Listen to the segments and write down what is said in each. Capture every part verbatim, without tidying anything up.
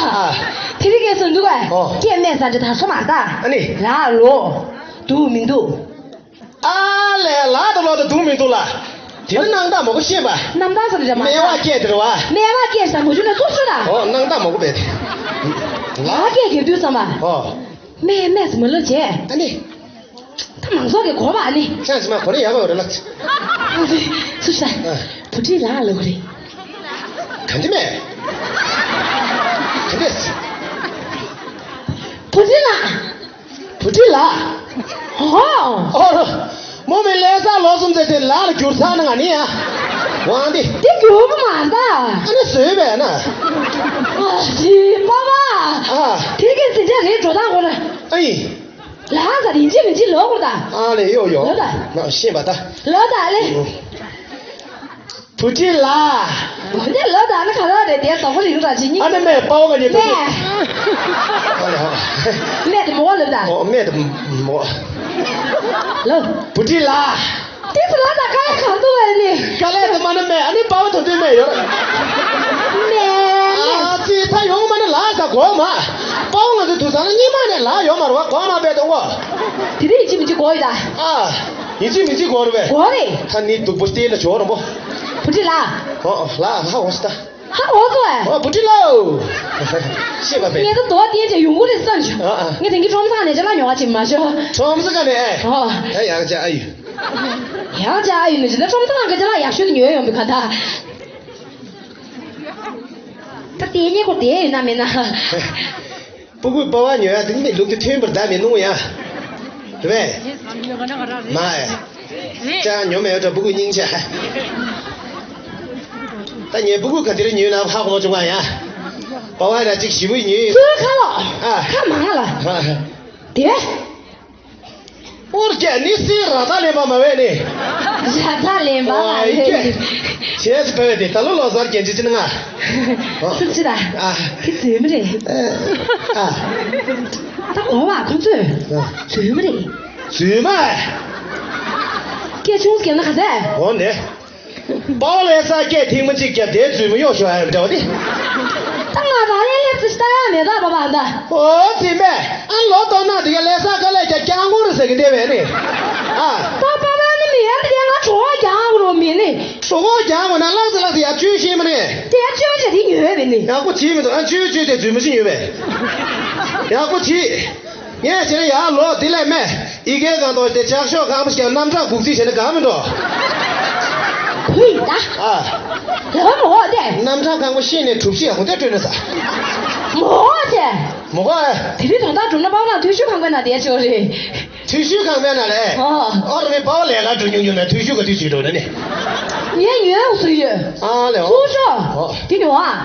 ཨ། དེ་རིང་སྐད་སོང་འདུག་གས། ཨོ། སྐད་སྨྲས་ས་འདྲ་ད་སོ་མ་ད། ཨ་ནི། ལགས་ལོ། འདུག་མི་འདུག་ཨ་ལས། ལགས་དང་ལོ་དང་འདུག་མི་འདུག་ལ། དེ་ནི་སྣང་དག་མོ་གོ་ཤེས་པ། རྣམ་དག་ས་འདྲ་མ་སྨྲས་པ་སྐད་དེ་རེད་བ། སྨྲས་པ་སྐད་ས་མོ་ཆུ་ནས་ཙོག་ཆུ་ད། ཨོ། སྣང་དག་མོ་གོ་བས་དེ། ལགས་སྐད་རྒྱབ་དུས་ཙམ་པ། ཨོ། སྨྲས་སྨྲས་སུ་མ་ལབ་བྱས། ཨ་ནི། ད་མང་ཚོགས་ཀྱིས་གོ་བ་ཨ་ནི། ཆང་ཞིག་མ་གོ་ན་ཡག་པོ་རེད་ལགས། སུ་ཤ། ཨ། བུ་ཁྲིད་ལགས་ལབ་གི་རེད། ག་འདི་མེད། ག་འདི། བུ་ཁྲིད་ལགས། བུ་ཁྲིད་ལགས། ཧོ། ཨོ། མོ་མི་ལས་ས་ལོ་གསུམ་ཙམ་དེ་ལགས་ལ་འགྱུར་ཚར་ན་ང་ནི་ཡ། ཝང་འདི། འདི་འགྱུར་བ་མ་རེད་ད། ཨ་ནི་བཟོས་པས་ན། ཨ་ཅི་པ་པ། ཨ། དེ་གི་འཛིན་གྲྭ་རེད་འགྲོ་སྟངས་ཁོ་ར། ཨ་ཡིན། ལགས་ས་རིན་ཆེ་མི་ཆེ་ལོ་གོ་ད། ཨ་ལེ་ཡོ་ཡོ། ལོ་ད། ང་ཤེས་པ་ད། ལོ་ད་ལེ། བུ་ཁྲིད་ལགས། འོ་ནས་ལོ་ད་ནི་ག་ལ་རེད་དེ་དོག་པོ་རིང་ར་ཅི་ཉིན། ཨ་ནི་མེད་པ་བོ་ང་ཉིད་དུ། མེད། ཨ་ལེ་ཧོ། མེད་དུ་མོ་ལོ་ད། ཨོ་མེད་དུ་མོ། ལོ། བུ་ཁྲིད་ལགས། དེ་ཚོ་ལ་ད་ཀ་ཡ་གང་འདུག་བས་ནི། དཀའ་ལས་དུ་མ་ནི་མེད། ཨ་ནི་དཔའ་བོ་དོན་དུ་མེད་ཡོད། མེད་མེད། ཨ་ཙི་ད་ཡོང་མ་ནི་ལ་ས་གོ་མ། དཔའ་བོ་ང་ཚོ་དུ་ས་ལ་གཉིས་མ་ནས་ལ་ཡོང་མ་རུ་བ་གོ་མ་པས་དོ་གོ། དེ་རིང་ཡིན་གཅིག་མིན་གཅིག་གོ་ཡི་ད། ཨ། ཡིན་གཅིག་མིན་གཅིག་གོ་རུ་བས། གོ་རེད། ད་ནི་སྡུག་པོ་སྟེར་ན་ཇོ་རུ་མོ། བུ་ཁྲིད་ལ། ཨོ་ལ་ལ་འོ་ས་ད། ཧ་འོ་ཙོ་ཨེ། ཨོ་བུ་ཁྲིད་ལོ། ཤེས་པ་པས། ངས་ད་དོ་བ་བསྟན་བྱས་ཡོང་གི་རེད་བསམ་བྱུང་། ཨ་ཨ། ངས་དེང་གི་ཁྲོམ་ཚང་ནས་ཅ་ལག་ཉོ་བ་ཅིག་མ་ཤོར། ཁྲོམ་ཚང་ནས་ཨེ། ཨོ། ད་ཡང་ཅ་ཨ་ཡོད། ཡང་ཅ་ཨ་ཡོད་ནས་ཅི་ད་ཁྲོམ་ཚང་གི་ཅ་ལག་ཡག་ཤོས་དེ་ཉོས་ཡོང་བའི་ཁ་ད། ད་དེ་ཉེ་གོ་དེ་ཡོད་ན་མེད་ན། སྤུ་གུས་པ་བ་ཉོ་ཡ་དེ་མི་ལུག་དེ་ཐོན་པར་བདག་མི་གནོང་ཡ། རེད་པས། མ་ཨེ། ཅག་ཉོ་མེད་འགྲོ་སྤུ་གུ་སྙིང་རྗེ། ད་ངས་སྤུ་གུ་ག་དེ་རེ་ཉོས་ན་ཧ་གོ་མ་བྱུང་བ་ཡ། པ་བ་ར་ཅིག་ཞིབ་པོ་ཉོས། ཚུར་ཁ་ལོ། ཨ། ཁ་མང་ལ། ཨ། དེ། ཨོར་ཀྱ་ནི་སི་ར་ད་ལེན་པ་མ་བས་ནི། ར་ད་ལེན་པ་མ་ཨོ་ཡི་བས་ཀྱ། ནི། བྱས་སུ་བས་དེ་ད་ལོ་ལོ་སར་གྱན་ཅི་ཅི་ན་ང་། སུ་ཅི་ད། ཨ། དེ་རྫུན་མ་རེད། ཨ། ད་གོ་བ་ཁོ་ཚོས། ཨ། རྫུན་མ་རེད། རྫུན་མ། སྐད་ཆུང་སྐད་ན་ག་ཟེ། འོ་ནི། པའོ་ལེ་ས་སྐད་ཐེངས་མ་གཅིག་བརྒྱབ་དེ་རྫུན་མ་གཡོག་ཤོག་ཨ་འདྲ་བ་དེ། ད་ང་རང་ལས་ལེབ་ཙི་ལྟ་ཡ་མེད་ད་པ་པ་ད། ཨོ་ཙི་མེ། ཨ་ལོ་ཏོ་ན་དེ་ག་ལེ་ས་ག་ལེ་རྒྱ་རྒྱང་གོ་རུ་ཟེར་གི་འདེ་བས་ནི། ཨ། ད་པ་པ་ནི་མི་ཡ་དེ་ང་གྲོ་བ་རྒྱང་གོ་རུ་མི་ནི། གྲོ་བ་རྒྱང་གོ་ན་ལག་ཙི་ལག་ཙི་ཡ་བཅོས་ཤེས་མ་ནི། དེ་ཡ་བཅོས་བྱ་དེ་ཉོས་བས་ནི། ཡག་པོ་བྱེད་མི་འདུག་ཨ་བཅོས་བཅོས་དེ་རྫུན་མ་ཞིག་ཉོས་བས། ཡག་པོ་བྱེད། ངས་བྱས་ན་ཡར་ལོག་དེ་ལས་མེད། ཡི་གེ་གང་དོ་དེ་ལྕགས་ཤོག་གང་མ་ཞིག་རྣམ་གྲངས་གུག་རྩིས་བྱས་ན་གང་མི་འགྲོ། ཁུལ་ད། ཨ། ལོ་མོ་དེ། རྣམ་གྲངས་གང་མ་ཤེས་ནས་གྲུབ་ཆས་ཧོ་དེ་སྤྲོད་ན་ས། མོ་དེ། མོ་ག་ཨ། དེ་རིང་དོན་དག་གྲུབ་ན་པའོ་ན་འཐུས་ཤོར་ཁང་པའི་ནང་བསྡད་ཆོག་རེད། འཐུས་ཤོར་ཁང་པའི་ནང་ལས། ཨ། ཨོ་ར་མི་པའོ་ལས་ཀ་འགྲོ་ཉུང་ཉུང་ན་འཐུས་ཤོར་ག་དུས་བྱེད་འགྲོ་ན་ནི། ངས་ཉོས་འོང་སུ་ཡོད། ཨ་ལས་ཨོ། ཁུ་ཤོ། ཨོ། དེ་ཉོ་ཨ།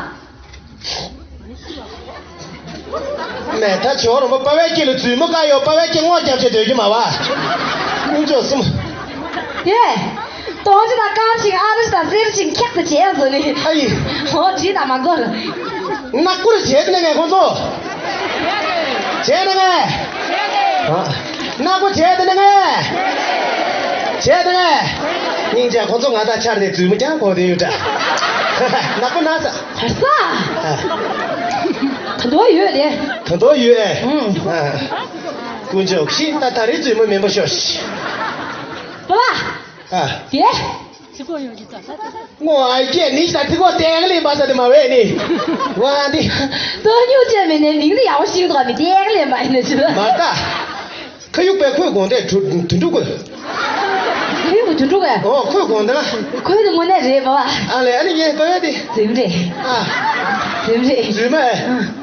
མེད་ད་ཇོ་རོ་མོ་པ་བའི་སྐྱེ་ལ་རྫུན་མོ་བཀའ་ཡོད་པ་བའི་སྐྱེ་ངོ་རྒྱབ་ཆེ་འདོད་ཀྱི་མ་བ། ཀུན་སྤྱོད་གསུམ། ཡེ། དོང་ཅི་དང་དཀར་ཞིང་ཨ་རུ་ཞི་དང་སེར་ཞིང་ཁྱེག་ཏུ་བྱས་ཟོ་ནི། ཨ་ཡི། ཧོ་ཇི་དང་མ་གོ། ནག་པོར་བྱས་ཏེ་ནས་ངས་ཁོང་ཚོ། བྱས་ཏེ་ནས། ཨ། ནག་པོ་བྱས་ཏེ་ནས་ངས། བྱས་ཏེ་ནས། སྙིང་རྗེ་ཁོང་ཚོ་ང་དང་ཆར་ནས་རྫུན་མོ་ཀྱང་གོ་དེ་ཡོད་འདྲ། ནག་པོ་ན་ས། གར་ས། ཨ། ད་དུང་ཡོད་རེད། ད་དུང་ཡོད་ཨེ། ཨུང་། ཨ། དཀོན་མཆོག་ཤི་ད་ད་རེས་རྫུན་མ་མིན་པ་ཤོག་ཤི། པ་པ། ཨ། དེ། ངོ་ཨ་སྐད་ནི་ད་ཐི་གོ་ཏེག་ལི་མ་ས་དེ་མ་བས་ནི། ཝ་འདི། དོ་སྙུག་བྱས་མེད་ནས་མིང་དེ་ཡག་པོ་ཤེས་འདུག་ག་མི་ཏེག་ལི་མ་ཡིན་ནི་ཅི། མ་ད། ཁ་ཡུག་པའི་ཁོས་དགོངས་དེ་དུ་དུ་འགྲུག་གོ། ཁ་ཡུག་པའི་དུ་འགྲུག་གོ། ཨོ་ཁོས་དགོངས་དེ་ན། ཁོས་དེ་དངོས་གནས་རེད་པ། ཨ་ལས་ཨ་ནི་ངས་པ་ཡ་དེ། རྫུན་རེད། ཨ། རྫུན་རེད། རྫུན་མ། ཨ།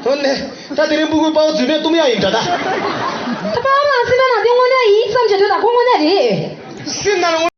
ཧོན་ནས། ད་དེ་རིང་སྤུ་གུའི་དཔའ་བོ་རྫུན་མས་གཏུམ་ཡག་ཡིན་འདྲ་ད། ད་དཔའ་བོ་ནང་སེམས་པ་ནང་དེ་དངོས་གནས་ཡིན་བསམ་བྱེད་དུས་ད་ཁོ་དངོས་གནས་རེད། སེམས་ནང་ལ་དངོས།